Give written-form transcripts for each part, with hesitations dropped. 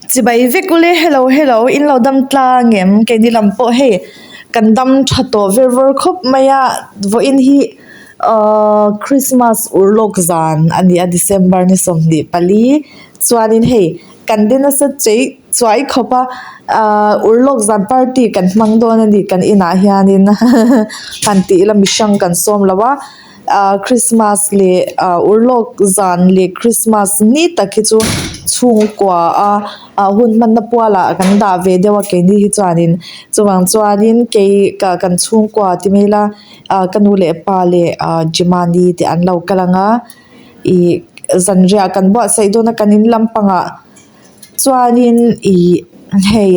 Chibai vek ule hello hello in lo dam tlang em keini lam pawh hei kan dam tha tawh ver vawr khawp mai a vawiin hi ahh christmas urlawk zan a ni a december ni 24 chuanin hei kan de nasa chei chuai khawp a ahh urlawk zan party kan hmang dawn a ni kan inah hianin han tih ila mihrang kan sawm lo a. Ahh christmas leh ah urlawk zan leh christmas ni tak hi chu chhungkua a ah hun hmanna pualah kan dah ve deuh a keini hi chuanin chuvang chuanin kei ka kan chhungkua ti mai ila ah ka nu leh pa leh ah Jemani te an lo kal ang a ih zanriah kan buatsaih dawn a kan in lampangah. Chuanin ih hei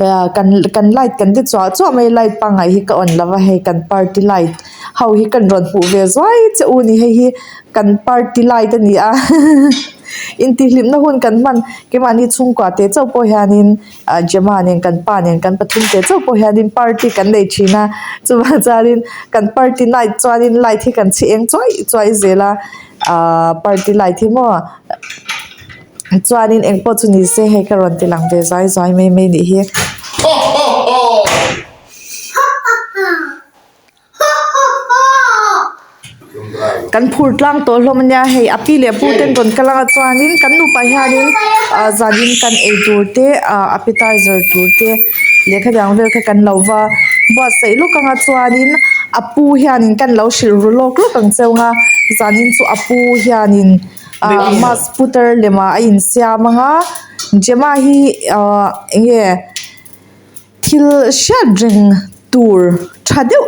ah kan kan light kan ti chuah chuah mai light pangngai hi ka on lo va hei kan party light ho hi ka rawn hmuh ve zuai che u a ni hei hi kan party light a ni a intihhlimna hun kan hman keimahni chhungkua te chauh pawh hianin ah Gemma nen kan pa nen kan pathum te chauh pawh hianin party kan nei thin a chuvang chuanin kan party night chuanin light hi kan chhi eng chuai chuai zel a ah party light hi maw. Chuanin eng pawh chu ni se hei ka rawn ti lang ve zai zai mai mai nih hi. Kan phur tlang tawh hlawm ania hei a pi leh pu ten rawn kal anga chuanin kan nupa hianin ah zanin kan ei tur te ah appetizer tur te lehkha dang vel kha kan lo va buatsaih lawk anga chuanin a pu hianin kan lo hrilh ru lawk lawk ang cheu nga zanin chu a pu hianin. Ahh mask putar lemah a insiam ang a Gemma hi ahh eng nge thil hriat reng tur tha deuh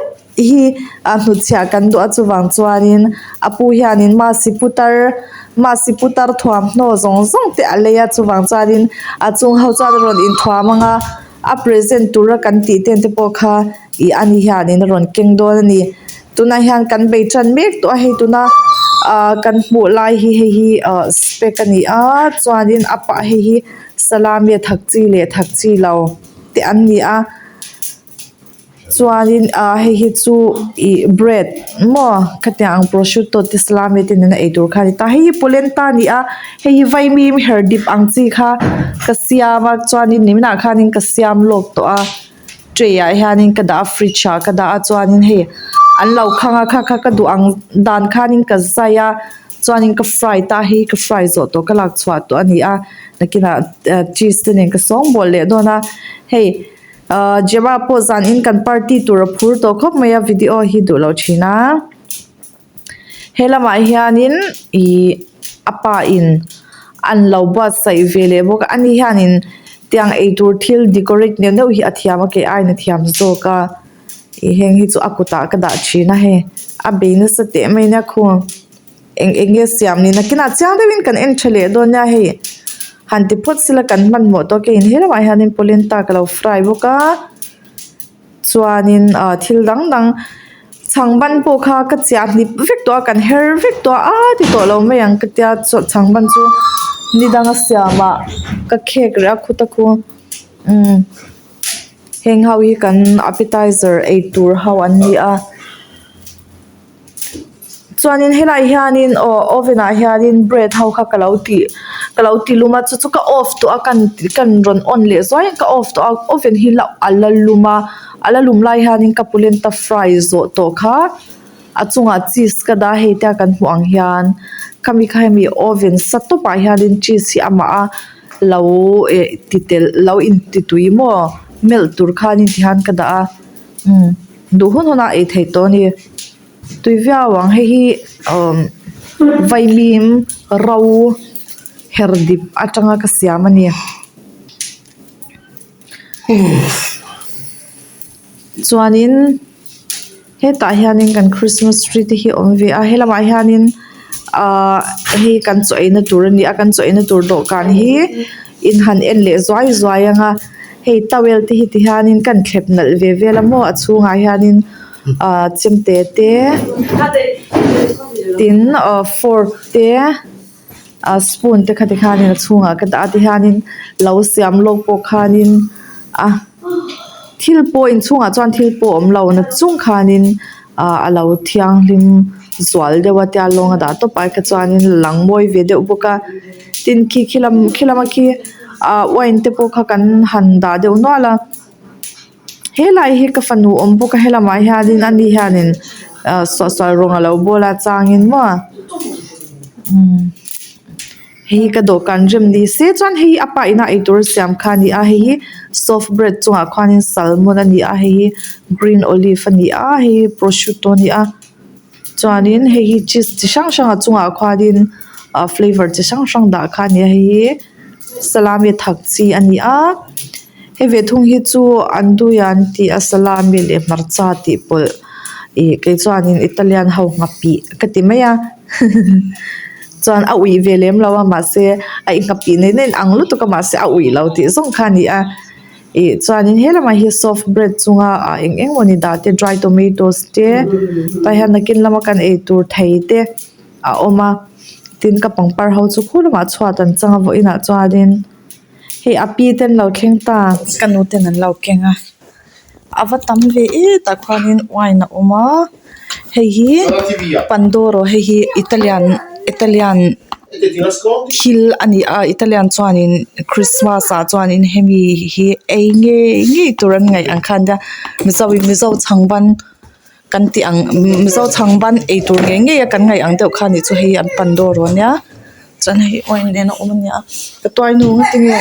hi a hnutchhiah kan duh a chuvang chuanin a pu hianin mask putar mask putar thuamhnaw zawng zawng te a lei a chuvang chuanin a chung ho chuan a rawn inthuam ang a a present tura kan tih ten te pawh kha ih ani hianin a rawn keng dawn a ni. Tunah hian kan bei tan mek tawh a hei tuna ah kan hmuh lai hi hei hi ah spec a ni a chuanin a pah hei hi salami a thak chi leh thak chi lo te an ni a chuanin ah hei hi chu ih bread maw khatiang ang prosciutto te salami te nena eitur kha a ni ta hei hi polenta a ni a hei hi vaimim her dip ang chi kha ka siam a chuanin niminah khanin ka siam lawk tawh a. Tray ah hianin ka dah a fridge ah ka dah a chuanin hei an lo khang a kha kha ka duh ang dan khanin ka zai a chuanin ka fry ta a hei ka fry zawh tawh ka lak chhuah tawh a ni a nakinah cheese te nen ka sawng bawl leh dawn a hei ahh Gemma pawh zanin kan party tur a phur tawh khawp mai a video hi duh loh thin a. He lamah hianin ihh a pa in an lo buatsaih ve leh bawk a ani hianin tiang eitur thil decorate neuh neuh hi a thiam a kei aiin a thiam zawk a ih heng hi chu a kutah ka dah thin a hei a bei nasa teh mai nia khung eng eng nge siam ni nakinah chiang deuhin kan en tha leh dawn nia hei han ti phawt sela kan hmanhmawh tawk e in he lamah hianin polenta ka lo fry bawk a. Chuanin ah thil dang dang chhang ban pawh kha ka chiah hnip vek tawh a kan her vek tawh a aa ti tawh lo mai ang ka tia chhang ban chu ni danga siam ah ka khek reh a khuta khu umm heng ho hi kan appetizer ei tur ho an ni a. Chuanin helaiah hianin aw oven ah hianin bread ho kha ka lo tih ka lo ti lum a chu chu ka off tawh a kan kan rawn on leh zuai a ka off tawh a oven hi a la lum a a la lum lai hianin ka polenta fry zawh tawh kha a chungah cheese ka dah a hei tia kan hmuh ang hian khami kha hemi oven sa tawpah hianin cheese hi amah a lo eh ti telh lo inti tui maw melt tur khanin tihian ka dah a umm duh hun hunah ei theih tawh a ni. Tui viau ang hei hi umm vaimim ro her dip atanga ka siam a ni chuanin hetah hianin kan christmas tree te hi a awm ve a helamah hianin ahh hei kan chaw eina tur a ni a kan chaw eina tur dawhkan hi in han en leh zuai zuai ang a hei towel te hi ti hianin kan thlep nalh ve vel a maw a chhungah hianin. Ahh chemte te tin ahh fork te ah spoon te kha ti khanin a chhungah ka dah a ti hianin lo siam lawk pawh khanin a thil pawh inchhungah chuan thil pawh a awm lo na chung khanin ah a lo thianghlim zual deuh a tia lawng a dah tawp ai kha chuanin a lang mawi ve deuh bawk a tin khi khi lam khi lama khi. Ah wine te pawh kha kan han dah deuh nual a helai hi ka fanu awm bawk a helamah hianin ani hianin ah suahsual rawng alo bawl a changin maw umm hei hi ka dawhkan rem ni se chuan hei hi a pa ina eitur siam kha a ni a hei hi soft bread chungah khuanin salmon a ni a hei hi green olive a ni a hei hi prosciutto a ni a. Chuanin hei hi cheese chi hrang hrang a chungah khuanin ah flavour chi hrang hrang dah kha a ni a hei hi salami thak chi a ni a hei ve thung hi chu anduai an tih a salami leh hmarcha tih pawlh ih kei chuanin italian ho nghapih ka ti mai a chuan a uih ve lem lo a mahse a inghapih nen a inang lutuk a mahse a uih lo tih zawng kha a ni a. Ih chuanin he lamah hian soft bread chunga ah eng eng emawni dah te dry tomatoes te tah hian nakin lama kan eitur thei te a awm a tin ka pangpar ho chu khu lamah chhuat an chang a vawiin ah chuanin hei a pi te an lo thleng ta ka nu ten an lo keng a a va tam ve e tah khuanin wine a awm a hei hi pandoro hei hi italian italian. Thil a ni a Italian chuanin Christmas ah chuanin hemi hi ei ngei ngei tur an ngaih ang khan nia mizo in mizo chhangban kan tih ang mizo chhangban ei tur ngei ngei a kan ngaih ang deuh kha a nih chu hei an pan dawr a nia chuan hei wine nen a awm a nia ka tuainu ngati nge.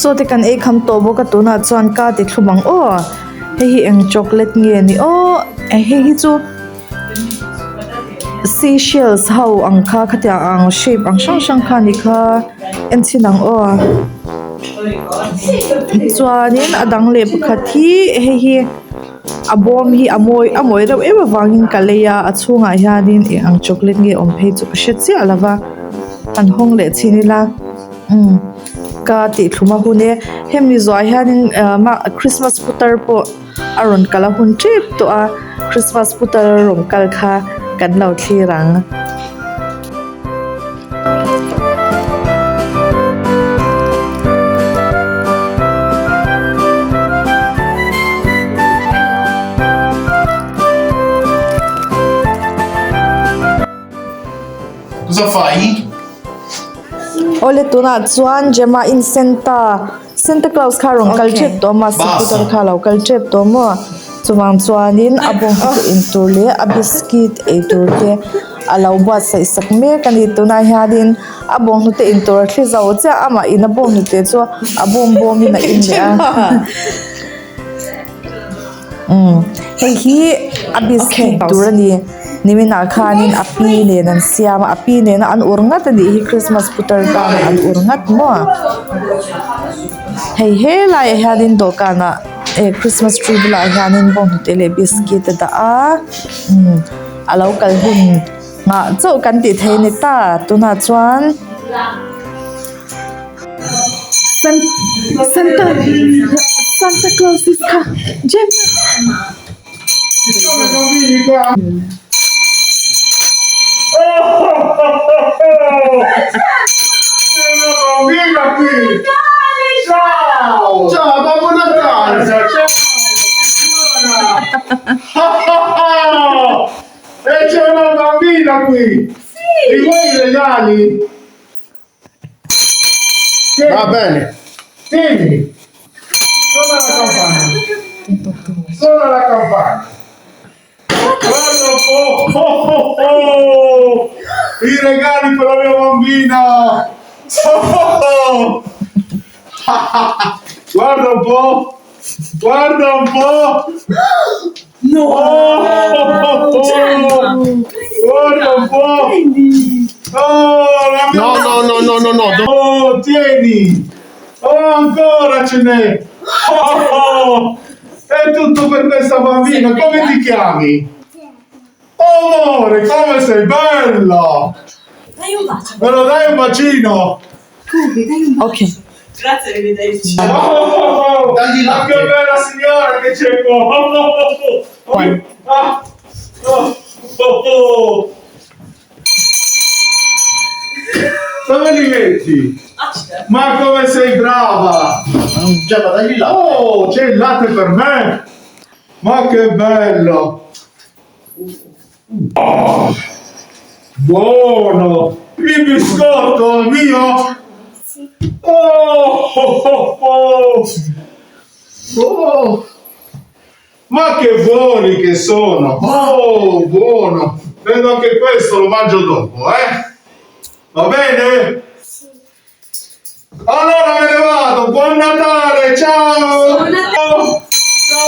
Chaw te kan ei kham tawh bawk a tunah chuan ka ti thlum ang aw hei hi eng chocolate nge ni aw hei hi chu seashells ho ang kha khatiang ang shape ang hrang hrang kha a ni kha en chhin ang aw chuanin a dang leh pakhat hi hei hi a bawm hi a mawi a mawi reuh em avangin ka lei a a chhungah hianin eng ang chocolate nge awm phei chu ka hre chiah lo va han hawng leh chhin ila umm ka tih thlum a hun e hemi zawhah hianin ah mah christmas putar pawh a rawn kal a hun tep tawh a christmas putar rawn kal kha kan lo thlir ang. Cosa fai? Awle tunah chuan Gemma Incenta. Santa Claus kha a rawn kal tep tawh a mahse putar kha a lo kal tep tawh maw chuvang chuanin a bawnghnute in tur leh a biscuit ei tur te a lo buatsaih sak mek a ni tunah hianin a bawnghnute in tur a thli zo chiah a amah in a bawnghnute chu a bawm bawmin a in leh a umm hei hi a biscuit tur a ni niminah khanin a pi nen an siam a a pi nena an ur ngat a nih hi christmas putar tan an ur ngat maw hei helaiah hianin dawhkanah eh christmas tree bulah hianin bawnghnute leh biscuit a dah a umm a lo kal hun nghah chauh kan tih theih a ni ta tunah chuan. Santa Santa Claus is kha Gemma. Ciao Babbo Natale! Ciao! E c'è una bambina qui! Sì! Li vuoi i regali? Va bene. Tieni. Suona la campana. Suona la campana. Guarda un po'. Oh, oh, oh. I regali per la mia bambina. Oh, oh, oh. Guarda un po'. Guarda un po'. No! Oh, oh, oh. Guarda un po'. Oh, la mia... No, no, no, no, no, no. Oh, tieni! Oh, ancora ce n'è! Oh, oh. È tutto per questa bambina. Come ti chiami? Oh, amore, come sei bella! Dai un bacio. Me lo dai un bacino? Ok. Grazie, arrivederci. Oh, oh, oh. Dagli Ma latte. che bella signora che c'è qua! Oh, oh, oh, oh. Ah, oh, oh, oh. Dove li metti? Ma come sei brava! Gemma, dagli il latte. Oh, c'è il latte per me! Ma che bello! Oh, buono! Il biscotto è mio? Oh, oh, oh, oh. Oh, Ma che buoni che sono! Oh, buono! Prendo anche questo, lo mangio dopo, eh? Va bene? Allora me ne vado, buon Natale, ciao! Buon Natale. Ciao!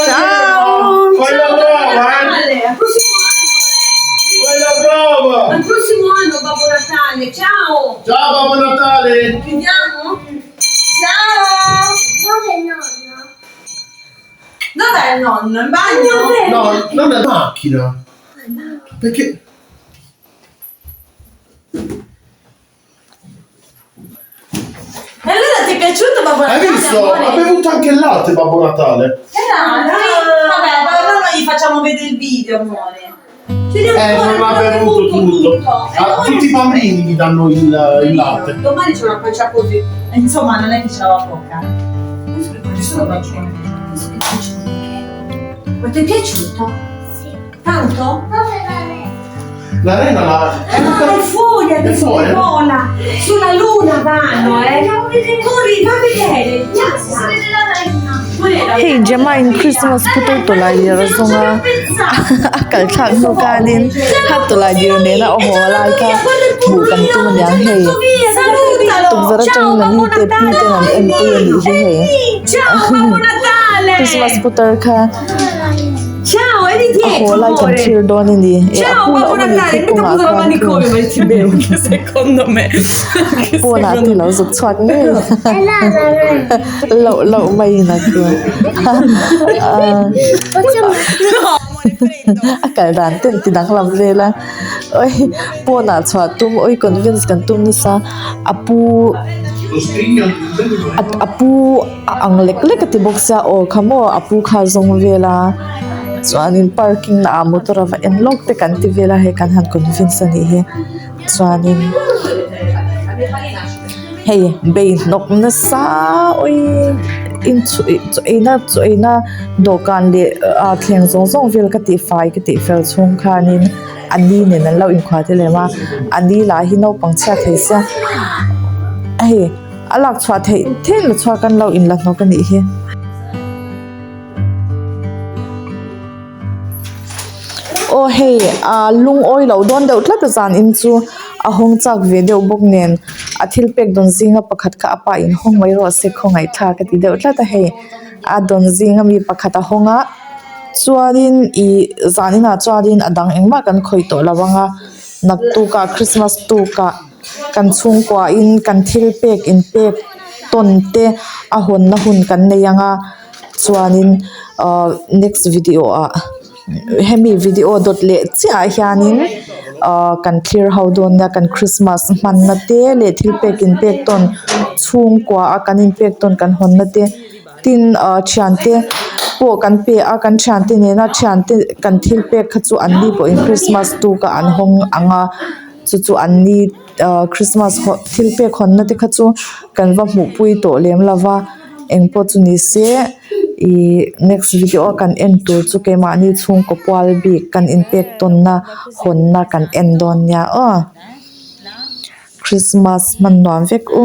Ciao. Gemma. Fai la brava, eh! Natale, al prossimo anno, eh. Fai la brava! Al prossimo anno, Babbo Natale. Ciao. Ciao Babbo Natale. Ci vediamo? Ciao. Dove è nonno? Dov'è il nonno? In bagno? No, non è macchina. Perché? E allora ti è piaciuto Babbo Hai Natale? visto? amore? Ha bevuto anche il latte Babbo Natale. E l'altro? Vabbè, ma allora gli facciamo vedere il video, amore. Ce li Eh, ancora, non ha bevuto tutto. E A noi- tutti i bambini gli danno il, il latte. Domani c'è una pancia così. E Insomma, non è che ce l'aveva poca. Penso che ci sono pancione. Penso che ci sono anche. Ma ti è piaciuto? Sì. Tanto? Dove va lei? L'arena la... Ah, è fuori adesso È fuori? che vola! Sulla luna vanno, eh! Corri, va a vedere! Si vede la renna. Hei Gemma in Christmas putar tawlailir a zawng a a kal thlak hnu khanin kha tawlailir nena a haw lai kha hmuh kan tum aniang hei tukverh atangin an ni te pi ten an en pui a nih hi hei Ciao Babbo Natale! Christmas putar kha Ciao, eri a dietro, haw lai kan amore. thlir dawn a ni eh a Ciao pu a Babbo awm a nih Natale, khi mica kawngah posa la khan manicomio, ma ti bevo anche secondo me. Anche pawnah te secondo lo zuk chhuak ngei È là la renna. loh loh maiin a khi ah Facciamo No, amore, freddo. a kal dan ten ti danglam vel a oi pawnah chhuah tum oi convince kan tum nasa a pu Lo scrigno. a a pu a ang lek lek a ti bawk sia aw kha maw a pu kha zawng vel a chuanin parking na ah motor a va en lawk te kan ti vel a hei kan han convince a nih hi chuanin hei bei hnawk nasa awii inchhu ih chaw eina chaw eina dawhkan leh ah thleng zawng zawng vel ka tih fai ka tih fel chhung khanin a ni nen an lo inkhuah te lem a a ni lah hi naupang chhiat thei sia hei. A lak chhuah theih theih la chhuak an lo inla hnawk a nih hi. Aw hei ah lungawi loh dawn deuh tlat a zan in chu a hawng chak ve deuh bawk nen a thil pek dawn zinga pakhat kha a pa in hawng mai rawh se khawngaih thlak a ti deuh tlat a hei a dawn zinga mi pakhat a hawng a chuanin ih zan inah chuanin a dang engmah kan khawih tawh lo ang a naktukah christmas tukah. Kan chhungkuain kan thil pek in pek tawn te a hawnna hun kan nei ang a chuanin ahh next video ah hemi video dawt leh chiah ah hianin ahh kan thlir ho dawn nia kan christmas hmanna te leh thil pek in pek tawn chhungkua a kan in pek tawn kan hawnna te tin ahh thiante pawh kan pe a kan thiante nena thiante kan thil pek kha chu an ni pawhin christmas tuk ah an hawng ang a. Chu chu an ni ahh christmas haw thil pek hawnna te kha chu kan va hmuh pui tawh lem lo va engpawh chu ni se ihh next video a kan en tur chu keimahni chhungkaw pual bik kan inpek tawnna hawnna kan en dawn nia aw christmas hman nuam vek u.